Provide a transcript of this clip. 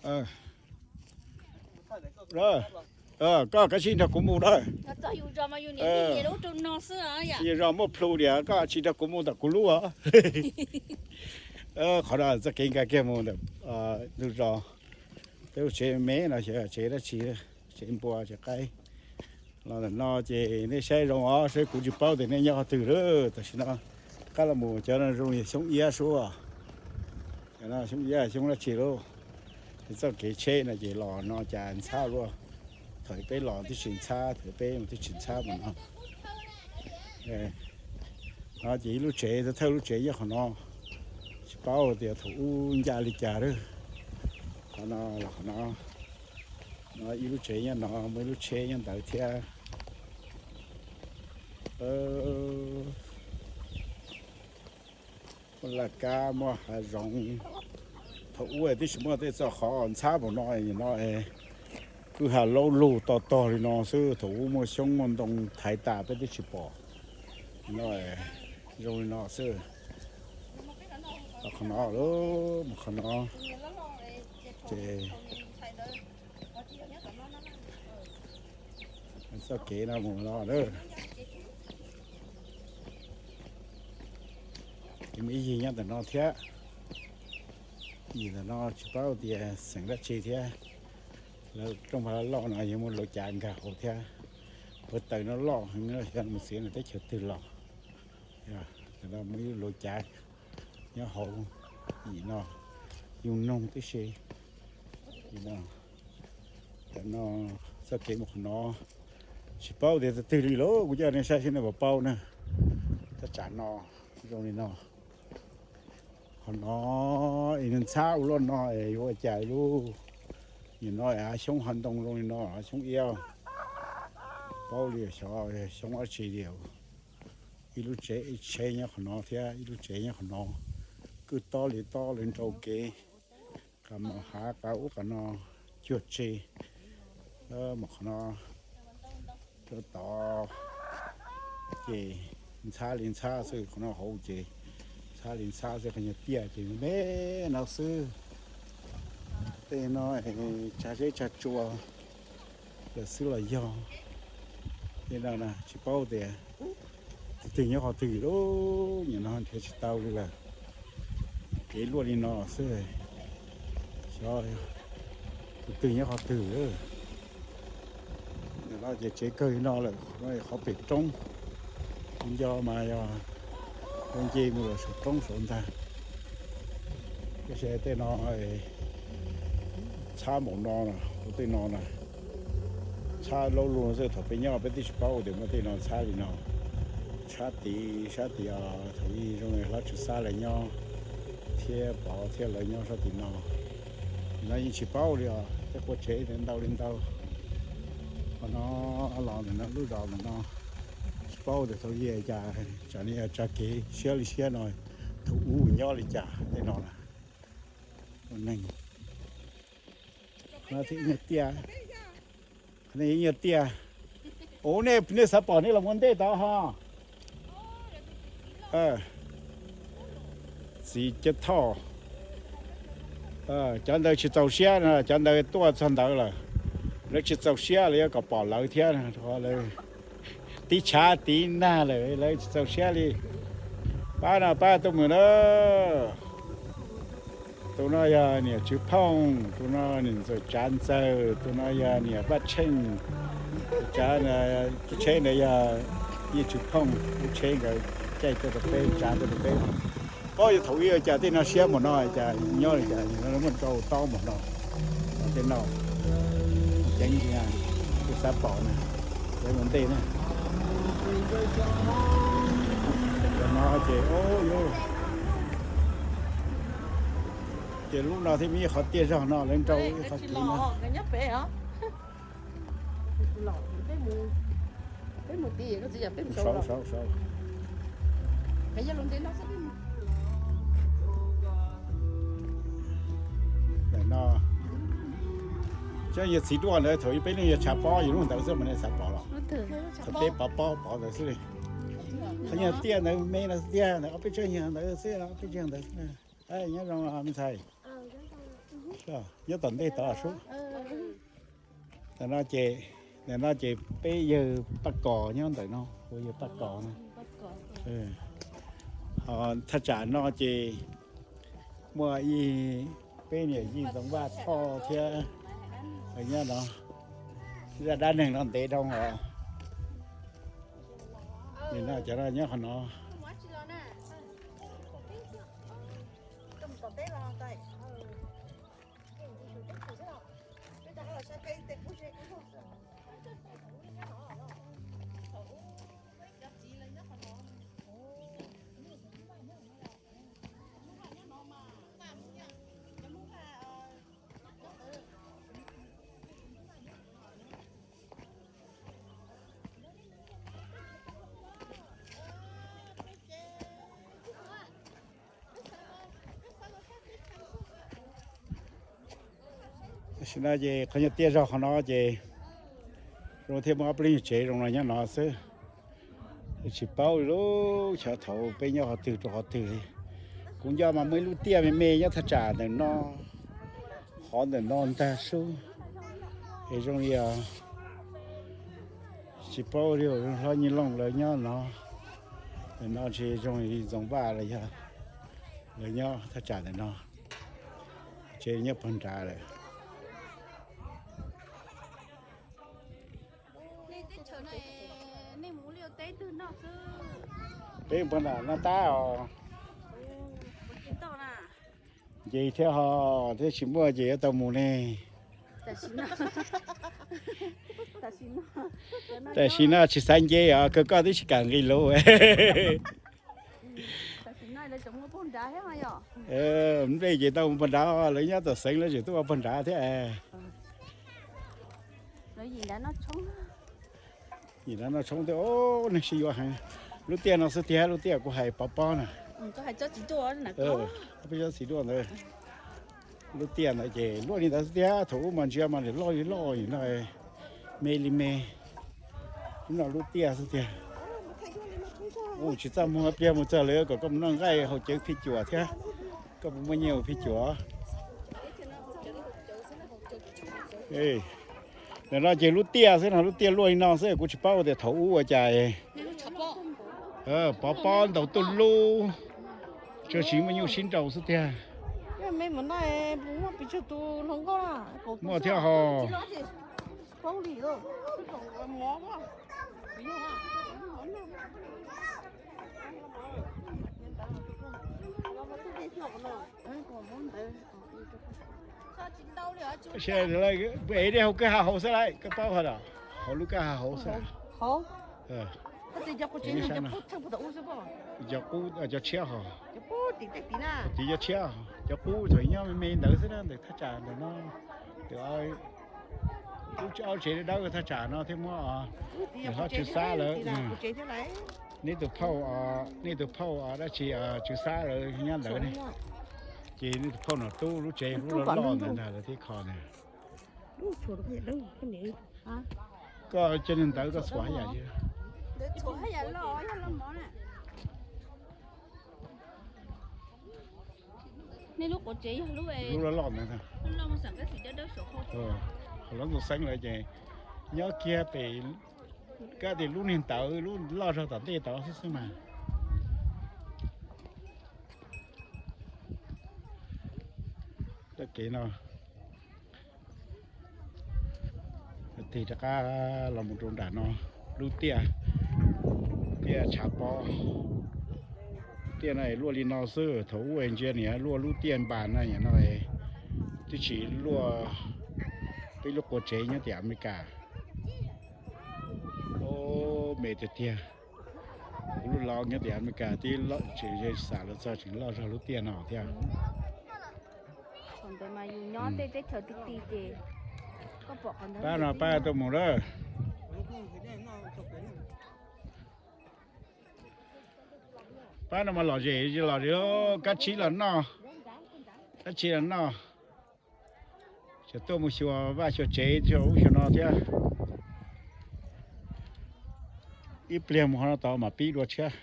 Koj kav tsij nrog kuv mus na. Yus zos muaj plhu diam, koj tsis nrog kuv mus tom kuv lub. Qhov no txoj kev nkag kiag mus ntawm ntug zos. Peb lub tsev me no xyov tsev dab tsi, tsev npua tsev qaib. Los ntawm no ces nej saib zoo os, saib kuv tsis paub tias nej nyob qhov twg lawm. Tam sim no qab los mus cov no zoo li xyoob iab suab. Cov no xyoob iab xyoob dab tsi lauj. Ces txoj kev tsheb no ces los no cas ntxhab luaj. Thaum peb los tib si ntxhab, thaum peb mus tib si ntxhab mus no. No ces ib lub tsev, thawj lub tsev nyob qhov no. Tsis paub tias thaum ub ncaj li cas lawm. Qhov no los qhov no, no ib lub tsev nyob no, muaj ib lub tsheb nyob ntawd thiab. Muaj laj kab, muaj hav zoov. Thaum ub twb tsis muaj tej txoj qhov ntxhab npaum no, no kwj ha laub lug to tog li no xwb. Thaum ub muaj xyoob muaj ntoo thaiv tas peb twb tsis pom. No zoo li no xwb. Qhov no, qhov no ces txoj kev no mus no. Ces muaj ib yig nyob ntawm no thiab. Yim ntawm no tsis paub tias xeem dab tsi thiab. Lawv rooj vag loj no yog muaj luav cav nkag hauv thiab. Puag taws no loj heev, xyov mus txiav nws teb chaws twg los. Ntawm no muaj ib luav cav nyob hauv. Yim no yug noog tib si. Ntawm no txoj kev mus qhov no, tsis paub tias tus twg li lauj, kuv coj nej saib seb nej puas paub na. Thaj tsam no zoo li no. Qhov no es nws ntxhab ua luaj no es yuav ua cas lauj? Nim no hav xyoob hav ntoo zoo li no, hav xyoob iab, paub li xyov xyoob dab tsi li. Ib lub tsev, ib tsheb nyob qhov no thiab, ib lub tsev nyob qhov no. Kwj tob li tob li nrau kev, qab mus hav qab ub qab no, cuag tsi. Mus qhov no rau tod ces ntxhab li ntxhab xwb, qhov no hauv ces ntxhab li ntxhab xwb, qhov nyuag tiaj ces me no xwb. Tej no tsag zeb tsag tsua lawm xwb los yog. Tej no tsis paub tias tus twg nyob qhov twg lauj, nim no nrhiav tsis tau li lawm. Kev luaj li no xwb, xyov tus twg nyob qhov twg. Nim no ces tsev kawg li no lawm, qhov pem roob. Kuv nco mas yog ua nce mus lawm saum roob saud ntag. Tab sis tej no ntxhab npaum no, ua tej no na, ntxhab laub lug xwb. Thaum peb nyob peb twb tsis paub tias muaj tej no ntxhab li no. Sab tid, sab tid os, thaum ub zoo li hlob Tswv Xab lawv nyob thiab Pov thiab lawv nyob sab tid no. Nim no yeej tsis paub li os, tej qub tsev ntau li ntau. Qhov no los ntawm no lub zos ntawm no, tsis paub tias thaum ub cas, tsam no yog tsa kev siab li siab no, thaum ub nyob li cas tej no na. Ua neeg, qhov no thiab ib nyuag tiaj, qhov no ib nyuag tiaj. Ua nej, nej xav pom nej los ua ntej tod ho. Txiv Cab Thoj, cov ntawd tsis txaus siab no, cov ntawd tuaj txog ntawd lawm, lawv tsis txaus siab, lawv yuav kom pom lawv thiab, lawv tib tshav tib nag lawm, lawv tsis txaus siab li. Pab no pab tuaj mus na. Tus no yog niam Tswv Phooj, tus no niam Ntxawm Tsav Ntxawg, tus no yog niam Vaj Tsheej. Tsav, tsheb ntawd yog niam Tswv Phooj lub tsheb, nkawd caij tuaj rau peb, tsav tuaj rau peb. Paub yog thaum ub cas tej no siab npaum no, cas nyob li cas muaj nrau tob npaum no. Tej no ceev, kuv xav pom na, ceev ua ntej na. Cov no ces, o, ces lub no thiab muaj ib qhov tiaj zog no lawv nrau ib qhov kev no. Ntawm no, cov yawg txiv duaj ntawd thaum ub peb lub yog tshav pob, yog lub ntawd xwb mas nej xav pom los? Thaum peb pov pob pov ntawd xwb li. Qhov nyuag tiaj ntawd me no tiag, ntawd ob peb tsev yawg ntawd xwb, ob peb tsev yawg ntawd xwb. Nyob zoo me ntxhais. Nyob tom ntej tod sub. Ntawm no ces, ntawm no ces peb yawg Paj Kos nyob ntawm no, kuv yawg Paj Kos no. Ho thaj tsam no ces muaj ib peb niam yij Ntxoov Vaj Thoj thiab nyob no. Zaj dab neeg no ntev dhau os. Nim no cov no nyob qhov no. Tam sim no ces qhov nyuag tiaj zog qhov no ces zoo thiaj muaj ob peb lub nyuag tsev zoo no nyob no xwb. Tsis paub li lub xyov thaum peb nyob qhov twg rau qhov twg li. Kuv nco mas muaj ib lub tiaj me me nyob thaj tsam ntawm no, qhov ntawm no ntag sub. Es zoo li os, tsis paub li, hlob Nyiaj Looj lawv nyob no. Ntawm no ntshe zoo li Ntxoov Vaj los yog lawv nyob thaj tsam ntawm no, tsev nyob puag nrad lawm. Peb mus puag nram no tab os. Nce thiab ho, thiab tsis muaj ces yuav tau mus ne. Tam sim no tsis xav nce os, kawg koj twb tsis kam nqis lus. Nplej ces tau mus puag nrad, lawv nyob tom xeev lawv tseem tuaj ua puag nrad thiab. Yim nrad no tshoob thiab, neeg sib yuav heev. Lub tiaj no xwb tiag, lub tiaj kuv hais pov pob na. Peb tsob txiv duaj ntawd. Lub tiaj ntawd ces luaj li ntawd xwb tiag, thaum ub mas ntsia mas loj li loj li no, me li me. Lub no lub tiaj xwb tiag. Tsis txaj muag, pliag mus txog lawv kom koj mus noj nqaij haus cawv phij cuam thiab, koj puas muaj nyiaj ua phij cuam. Ntawm no ces lub tiaj xwb no, lub tiaj luaj li no xwb, kuv tsis paub tias thaum ub ua cas pov pob ntaus tuj lub, tsuas tsis muaj nyuj sib nraus xwb tiag. Muaj thiab ho. Ev dej hauv kwj ha hauv xwb lauj, koj paub ha los hauv lub kwj ha hauv xwb. Cov tshiab ho, tid cov tshiab, cov qub thaum nyob me me ntawd xwb na, ntawm thaj tsam ntawm no, ntawm ob tsev dawb dawb thaj tsam no thiab muab hlob Tswv Xab lawm. Nej tus phauj, nej tus phauj dab tsi Tswv Xab lawm nyob ntawd ne. Ces nej tus phauj nom tub lub tsev lub loj loj ntawd ntag lawv thiaj kho ntag. Koj cov niag ntawd koj txhuam haj yam li. Nej lub quav tsev yog lub loj loj ntawd. Lawv ntxoov xeeb lawm ces nyob kiag pem, kab tias lub niag ntawd lub loj zog tom ntej tod xwb xwb mas. Kev no tig rov qab los mus rau nram no, lub tiaj, tiaj tshav pob. Tiaj no luaj li no xwb, thaum ub ntsia niam luaj lub tiaj npas na, niam no twb tsis luaj. Peb lub quav tsev nyob tim Amelikas. Me tiag tiag. Kuv lub laus nyob tim Amelikas tib tseem xav los txog tseem loj zog lub tiaj no thiab. Pab no pab tuaj mus lawm. Pab no mas lom zem los, kab tsib los noj, kab tsib los noj. Tseem tuaj mus xyuas vaj xyuas tsev xyuas ub xyuas no thiab. Ib pliag mus qhov no tod mam pib dua tshiab.